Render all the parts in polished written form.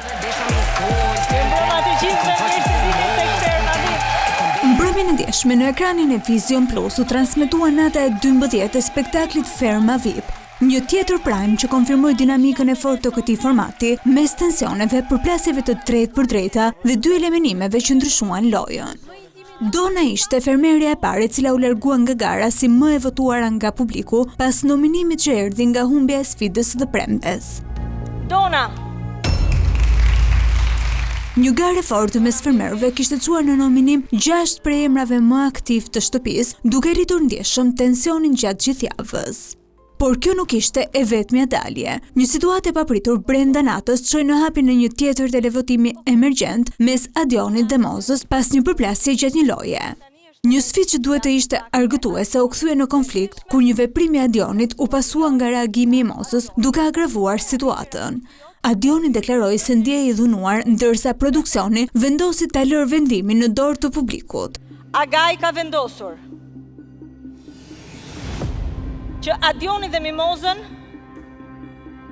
Mirëmbrëma të gjithëve, mirë se vini tek Ferma VIP. Mbrëmjen e djeshme në ekranin e Vizion Plus u transmetua nata e 12 e spektaklit Ferma VIP, një tjetër prime që konfirmoi dinamikën e fortë të këtij formati, mes tensioneve, përplasjeve të drejtpërdrejta dhe dy eliminimeve që ndryshuan lojën. Dona ishte fermerja e parë e cila u largua nga gara si më e votuara nga publiku pas nominimit që erdhi nga humbja e sfidës së të premtes. Dona! Një garë e fortë mes fermerëve kishte çuar në nominim 6 prej emrave më aktivë të shtëpisë, duke rritur ndjeshëm tensionin gjatë gjithë javës. Por kjo nuk ishte e vetmja dalje. Një situatë e papritur brenda natës çoi në hapjen e një tjetër televotimi emergjent mes Adionit dhe Mozës pas një përplasje gjatë një loje. Një sfidë që duhet të ishte argëtuese u kthye në konflikt kur një veprim i Adionit u pasua nga reagimi i Mozës, duke agravuar situatën. Adioni deklaroi se ndjehej i dhunuar ndërsa produksioni vendosi ta lërë vendimin në dorë të publikut. Agai ka vendosur që Adionin dhe Mimozën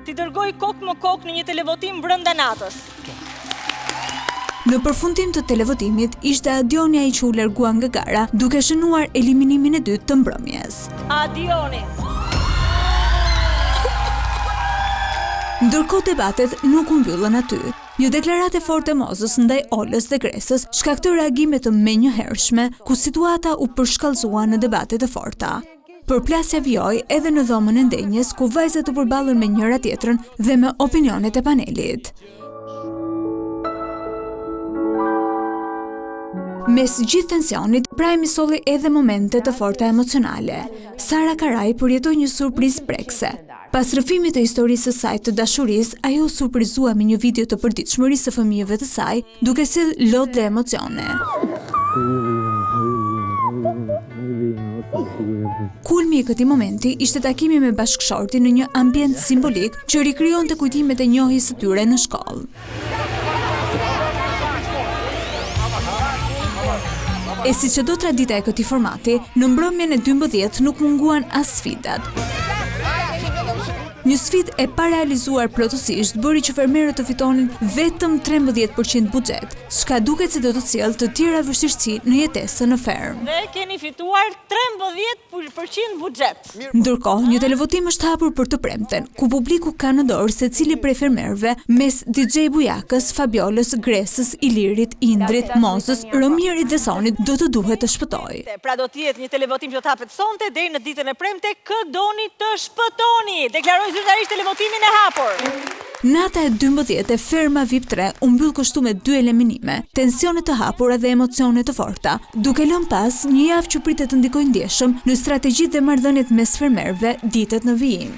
t'i dërgojë kokë më kokë në një televotim brenda natës. Në përfundim të televotimit, ishte Adioni ai që u largua nga gara, duke shënuar eliminimin e dytë të mbrëmjes. Adioni. Ndërkohë debatet nuk u mbyllën aty. Një deklaratë e fortë e Mozës ndaj Olës dhe Gresës shkaktoi reagime të menjëhershme, ku situata u përshkallëzua në debate të forta. Përplasja vijoi edhe në dhomën e ndenjes, ku vajzat u përballën me njëra-tjetrën dhe me opinionet e panelit. Mes gjithë tensionit, Prime solli edhe momente të forta emocionale. Sara Karaj përjetoi një surprizë prekëse. Pas rrëfimit të historisë së saj të dashurisë, ajo u surprizua me një video të përditshmërisë së fëmijëve të saj, duke sjellë lot dhe emocione. Kulmi i këtij momenti ishte takimi me bashkëshortin në një ambient simbolik që rikrijonte kujtimet e njohjes së tyre në shkollë. E siç e do tradita e këtij formati, në mbrëmjen e 12 nuk munguan as sfidat. Një sfidë e parealizuar plotësisht bëri që fermerët të fitonin vetëm 13% buxhet, çka duket se do të sjellë të tjera vështirësi në jetesën në fermë. Dhe keni fituar 13% buxhet. Ndërkohë, një televotim është hapur për të premten, ku publiku ka në dorë se cili prej fermerëve mes DJ Bujakës, Fabiolës, Gresës, Ilirit, Indrit, Mozës, Romirit dhe Sonit do të duhet të shpëtojë. Pra do të jetë një televotim që do të hapet sonte deri në ditën e premte, kë doni të shpëtoni? Deklaroj zyrtarisht televotimin e hapur. Nata e 12 e Ferma VIP 3 u mbyll kështu me dy eliminime, tensione të hapura dhe emocione të forta, duke lënë pas një javë që pritet të ndikojë ndjeshëm në strategjitë dhe marrëdhëniet mes fermerëve ditët në vijim.